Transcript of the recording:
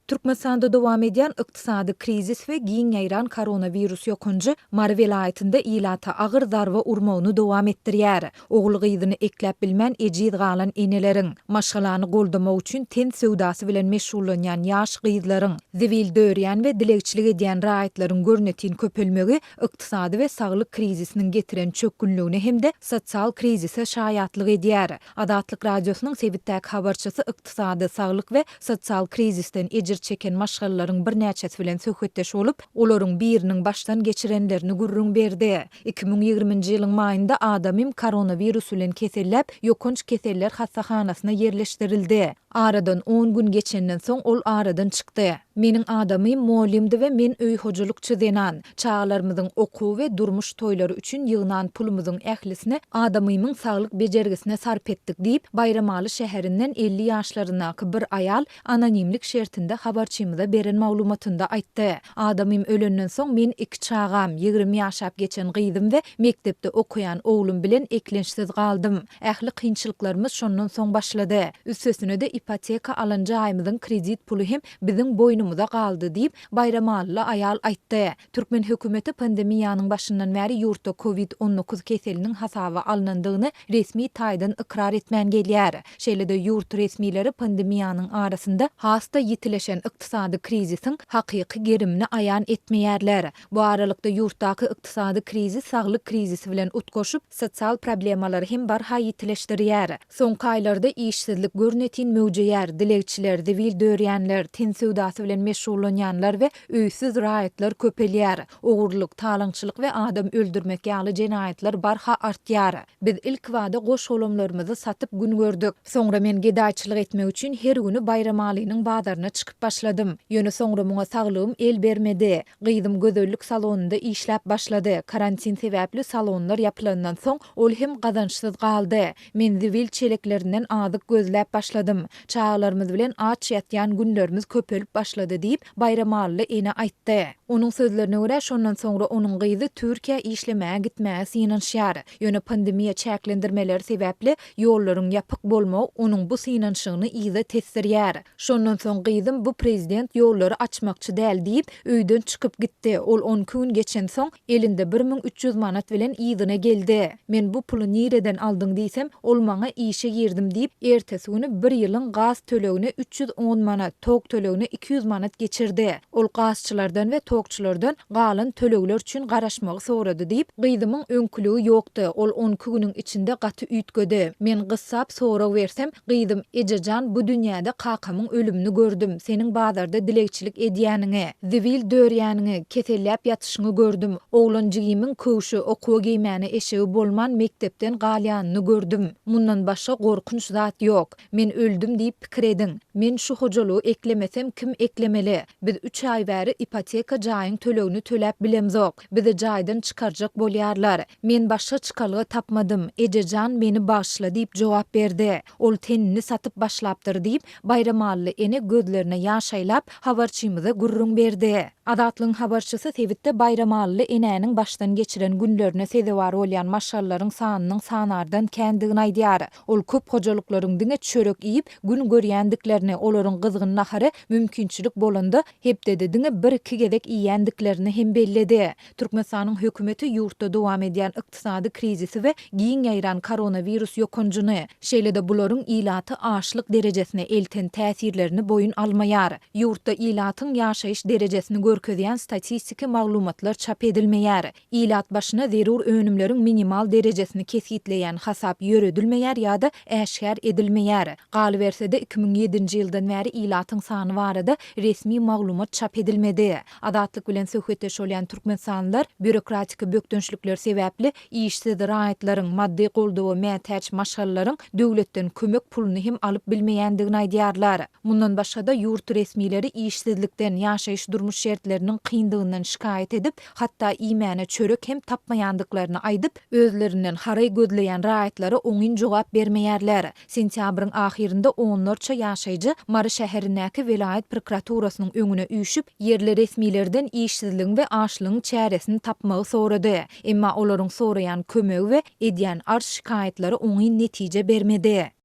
Türkmenistanda dowam edýän ykdysady krizis we giň ýaýran koronawirus ýokanjy Mary welaýatynda ilata agyr zarba urmagyny dowam etdirýär. Ogul-gyzyny ekläp bilmän ejiz galan eneleriň, maşgalany goldamak üçin ten söwdasy bilen meşgullanýan ýaş gyzlaryň, zibil dörýän we dilegçilik edýän raýatlaryň görnetin köpelmegi ykdysady we saglyk krizisiniň getiren çökgünligine hem-de sosial krizise şaýatlyk edýär. Azatlyk Radiosynyň sebitdäki habarçysy ykdysady, saglyk we sosial krizisden ejir çeken maşgalalaryň birnäçesi bilen söhbetdeş bolup, olaryň biriniň başdan geçirenlerini gürrüň berdi. 2020-nji ýylyň maýynda adamym koronawirus bilen keselläp, ýokanç keseller hassahanasyna ýerleşdirildi. Aradan on gün geçenden soň ol aradan çykdy. Meniň adamym mugallymdy we men öý hojalykçy zenan. Çagalarymyzyň okuwy we durmuş toýlary üçin ýygnan pulumyzyň ählisini adamymyň saglyk bejergisine sarp etdik diýip, Baýramaly şäherinden 50 ýaşlaryndaky bir aýal anonimlik şertinde habarçymyza beren maglumatynda aýtdy. Adamym ölenden soň men iki çagam, 20 ýaşap geçen gyzym we mekdepde okaýan oglum bilen eklençsiz galdym. Ähli kynçylyklarymyz şondan soň başlady. Üstesine-de ipoteka alan jaýymyzyň kredit puly hem biziň boýnumyza galdy diýip, baýramalyly aýal aýtdy. Türkmen hökümeti pandemiýanyň başyndan bäri ýurtda Covid 19 keseliniň hasaba alnandygyny resmi taýdan ykrar etmän gelýär. Şeýle-de ýurt resmileri pandemiýanyň arasynda has-da ýitileşen ykdysady krizisiň hakyky gerimini aýan etmeýärler. Bu aralykda ýurtdaky ykdysady krizis saglyk krizisi bilen utgaşyp, sosial problemalary hem barha ýitileşdirýär. Soňky aýlarda işsizlik görnetin möwjeýär, dilegçiler, zibil dörýänler, ten söwdasy bilen meşgullanýanlar we öýsüz raýatlar köpelýär. Ogurlyk, talaňçylyk we adam öldürmek ýaly jenaýatlar barha artýar. Biz ilkibada goş-golamlarymyzy satyp gün gördük. Soňra men gedaýçylyk etmek üçin her güni Baýramalynyň bazaryna çykyp başladym. Ýöne soňra muňa saglygym el bermedi. Gyzym gözellik salonynda işläp başlady. Karantin sebäpli salonlar ýapylandan soň, ol hem gazançsyz galdy. Men zibil çeleklerinden azyk gözläp başladym. Çagalarymyz bilen aç ýatýan günlerimiz köpelip başlady diýip, baýramalyly ene aýtdy. Onuň sözlerine görä, şondan soňra onuň gyzy Türkiýä işlemäge gitmäge synanyşýar. Ýöne pandemiýa çäklendirmeleri sebäpli ýollaryň ýapyk bolmagy onuň bu synanyşygyny yza tesdirýär. Şondan soň gyzym bu prezident ýollary açmakçy däl diýip, öýden çykyp gitdi. Ol on iki gün geçensoň, elinde 1300 manat bilen yzyna geldi. Men bu puly nireden aldyň diýsem, ol maňa işe girdim diýip, ertesi güni bir ýylyň gaz tölegine 310 manat, tok tölegine 200 manat geçirdi. Ol gazçylardan we tokçulardan galan tölegler üçin garaşmagy sorady diýip, gyzymyň öňküligi ýokdy, ol on iki günüň içinde gaty üýtgedi. Men gyssap sorag bersem, Gyzym, ejejan bu dünýäde kakamyň ölümini gördüm, seniň bazarda dilegçilik edýäniňi, zibil dörýäniňi, keselläp ýatyşyňy gördüm, oglan jigimiň köwşi, okuwa geýmäne eşegi bolman mekdepden galýanyny gördüm. Mundan başga gorkunç zat ýok. Men öldüm diýip pikir ediň. Men şu hojalygy eklemesem kim eklemeli? Biz üç aý bäri ipoteka jaýyň tölegini töläp bilemzok. Bizi jaýdan çykarjak bolýarlar. Men başga çykalga tapmadym. Eje jan, meni bagyşla diýip jogap berdi. Ol tenini satyp başlapdyr diýip, Baýramally ene gözlerine ýaş aýlap, habarçymyza gürrüň berdi. Azatlygyň habarçysy sebitde Baýramalyly enäniň başdan geçiren günlerine sezewar bolýan maşgalalaryň sanynyň sanardan kändigini aýdýar. Ol köp hojalyklaryň diňe çörek iýip, gün görýändiklerini, olaryň gyzgyn nahary mümkinçilik bolanda, hepdede diňe bir-iki gezek iýýändiklerini hem belledi. Türkmenistanyň hökümeti ýurtda dowam edýän ykdysady krizisi we giň ýaýran koronawirus ýokanjyny, şeýle-de bularyň ilaty açlyk derejesine elten täsirlerini boýun almaýar. Ýurtda ilatyň ýaşaýyş derejesini görkezýän statistiki maglumatlar çap edilmeýär. Ilat başyna zerur önümleriň minimal derejesini kesgitleýän hasap ýöredilmeýär ýa-da äşgär edilmeýär. Galyberse-de, 2007-nji ýyldan bäri ilatyň sany barada resmi maglumat çap edilmedi. Azatlyk bilen söhbetdeş bolýan türkmenistanlylar býurokratiki bökdençlikler sebäpli işsiz raýatlaryň, maddy goldawa mätäç maşgalalaryň döwletden kömek puluny hem alyp bilmeýändigini aýdýarlar. Mundan başga-da, ýurt resmileri işsizlikden, ýaşaýyş-durmuş şertleriniň kyndygyndan şikaýat edip, hatda iýmäne çörek hem tapmaýandyklaryny aýdyp, özlerinden haraý gözleýän raýatlara oňyn jogap bermeýärler. Sentýabryň ahyrynda onlarça ýaşaýjy Mary şäherindäki welaýat prokuraturasynyň öňüne üýşüp, ýerli resmilerden işsizligiň we açlygyň çäresini tapmagy sorady. Emma olaryň soraýan kömegi we edýän arz-şikaýatlary oňyn netije bermedi.